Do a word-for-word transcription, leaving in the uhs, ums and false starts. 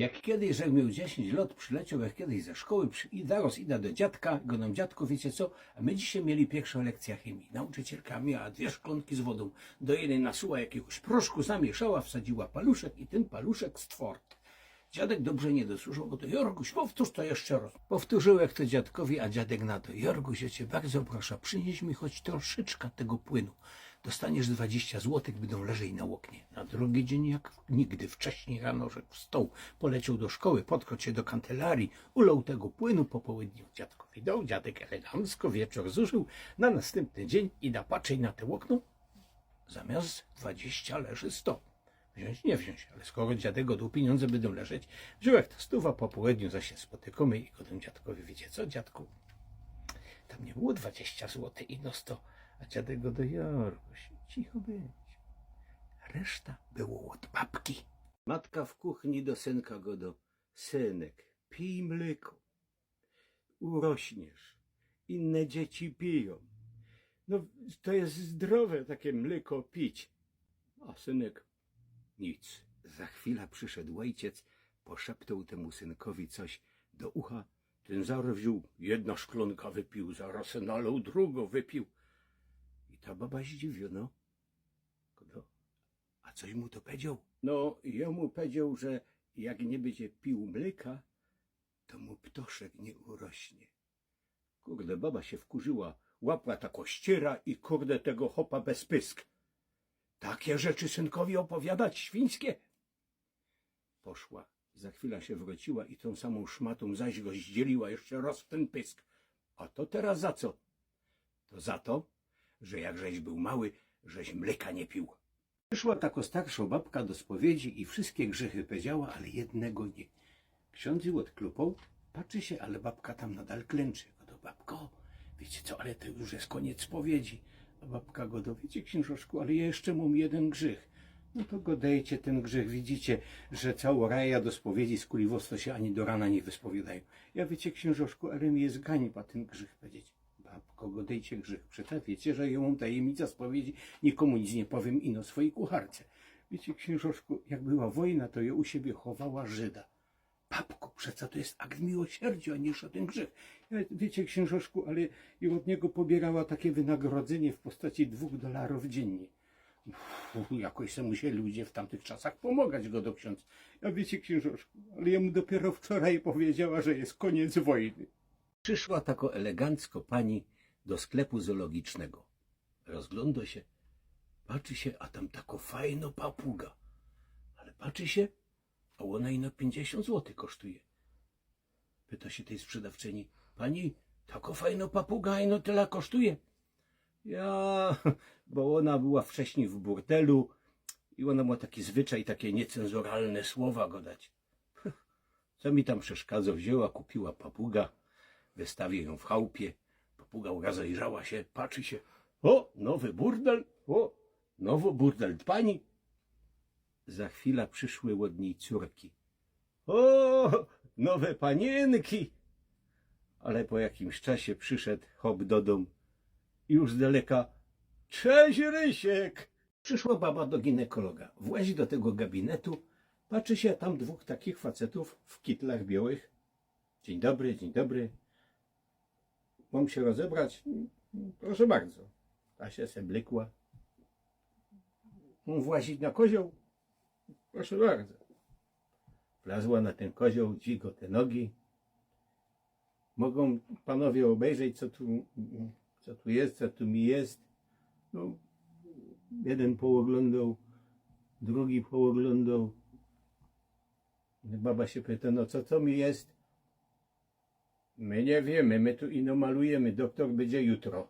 Jak kejś, żech mioł dziesiyńć lŏt, przilecioł żech kejś ze szkoły przi- i zarŏz idã do dziadka, gŏdōm: „Dziadku, wiycie co? A my dzisiej mieli piyrwszõ lekcyjõ chymije. Nauczycielka mioła dwie szklōnki z wodōm, do jednyj nasuła jakigoś proszku, zamiyszała, wsadziła paluszek i tyn paluszek stwŏrd”. Dziadek dobrze niy dosłyszoł, gŏdŏ: „Jorguś, powtōrz to jeszcze rŏz”. Powtōrził żech to dziadkowi, a dziadek na to: „Jorguś, jŏ cie bardzo proszã, przyniyś mi choć troszeczkã tego płynu. Dostaniesz dwadziścia złotych, bydōm leżeć na ôknie”. Na drugi dziyń, jak nigdy wcześnij rano, żech wstoł, polecioł do szkoły, podkradł sie do kancelaryje, uloł tego płynu, po połedniu dziadkowi doł, dziadek elegancko wieczōr zużył, na nastympny dziyń idã patrzeć na te ôkno, zamiyst dwadziścia leży sto. Wziōńć, niy wziōńć, ale skoro dziadek gŏdŏ, piniōndze bydōm leżeć, wziōn żech ta stōwa, po połedniu zaś sie spotykōmy i gŏdōm dziadkowi: „Wiycie co, dziadku? Tam niy było dwadziścia złotych, ino sto”. A dziadek gŏdŏ: „Jorguś, cicho bydź. Reszta było ôd babki”. Matka w kuchni do synka gŏdŏ: „Synek, pij mlyko. Urośniesz. Inne dzieci pijōm. No, to je zdrowe takie mlyko pić”. A synek nic. Za chwila prziszedł ôjciec, poszeptoł tymu synkowi coś do ucha. Tyn zarŏz wziōn jednõ szklōnkã, wypiōł, zarŏz naloł drugõ, wypiōł. I ta baba zdziwiōnŏ. Gŏdŏ: „A coś mu to pedzioł?” „No, jŏ mu pedzioł, że jak niy bydzie piōł mlyka, to mu ptoszek niy urośnie”. Kurde, baba sie wkurzyła, łapła takõ ściyrã i, kurde, tego chopa bez pysk. „Takie rzeczy synkowi ôpowiadać, świńskie?” Poszła. Za chwila sie wrōciyła i tōm samōm szmatōm zaś go zdzieliła jeszcze rŏz w tyn pysk. „A to terŏz za co?” „To za to, że jak żeś bōł mały, żeś mlyka niy piōł”. Prziszła takŏ starszŏ babka do spowiedzi i wszyjske grzychy powiedziała, ale jednego niy. Ksiōndz ji ôdklopoł, patrzi sie, ale babka tam nadal klynczy. Gŏdŏ: „Babko, wiycie co, ale to już je kōniec spowiedzi”. A babka gŏdŏ: „Wiycie, ksiynżoszku, ale jŏ jeszcze mōm jedyn grzych”. „No to gŏdejcie tyn grzych, widzicie, że cało rajã do spowiedzi, skuli wŏs to sie ani do rana niy wyspowiydają”. „Ja, wiycie, ksiynżoszku, ale mi je gańba tyn grzych powiedzieć”. „Babko, gŏdejcie grzych, przeca wiycie, że jŏ mōm tajymnica spowiedzi, nikōmu nic niy powiym, ino swojij kucharce”. „Wiycie, ksiynżoszku, jak była wojna, to jŏ u siebie chowała Żyda”. „Babko, przeca to je akt miłosierdziŏ, a niy żŏdyn grzych”. „Ja, wiycie, ksiynżoszku, ale jŏ ôd niego pobiyrała takie wynagrodzynie w postaci dwōch dolarōw dziynnie”. „Uff, jakoś se musieli ludzie w tamtych czasach pōmŏgać”, gŏdŏ ksiōndz. „Ja, wiycie, ksiynżoszku, ale jŏ mu dopiyro wczoraj powiedziała, że je kōniec wojny”. Prziszła takŏ eleganckŏ pani do sklepu zoologicznego. Rozglōndŏ sie, patrzi sie, a tam takŏ fajnŏ papuga. Ale patrzi sie, a ôna ino piyńćdziesiōnt złotych kosztuje. Pytŏ sie tyj sprzedawczyni: „Pani, takŏ fajnŏ papuga, a ino tela kosztuje?” „Ja, bo ôna była wcześnij w burdelu i ôna mŏ taki zwyczaj, takie niycynzuralne słowa gŏdać”. Co mi tam przeszkadzŏ? Wziyna, kupiła papuga, wystawiła jã w chałpie. Papuga rozejrzała sie, patrzi sie: „Ô, nowy burdel, ô, nowy burdel pani”. Za chwila prziszły ôd nij cōrki. „Ô, nowe paniynki”. Ale po jakimś czasie prziszoł chop do dōm i już z daleka: „Cześć, Rysiek!” Prziszła baba do ginekologa. Włazi do tego gabinetu, patrzi sie, a tam dwōch takich facetōw w kitlach biołych. „Dziyń dobry, dziyń dobry. Mōm sie rozebrać?” „Proszã bardzo”. Ta sie zeblykła. „Mōm włazić na kozioł?” „Proszã bardzo”. Wlazła na tyn kozioł, dźwigŏ te nogi. „Mogōm panowie ôbejrzeć, co tu, co tu je, co tu mi je?” No, jedyn pooglōndoł, drugi pooglōndoł. Baba sie pytŏ: „No co, co mi je?” „My niy wiymy, my tu ino malujymy, doktōr bydzie jutro”.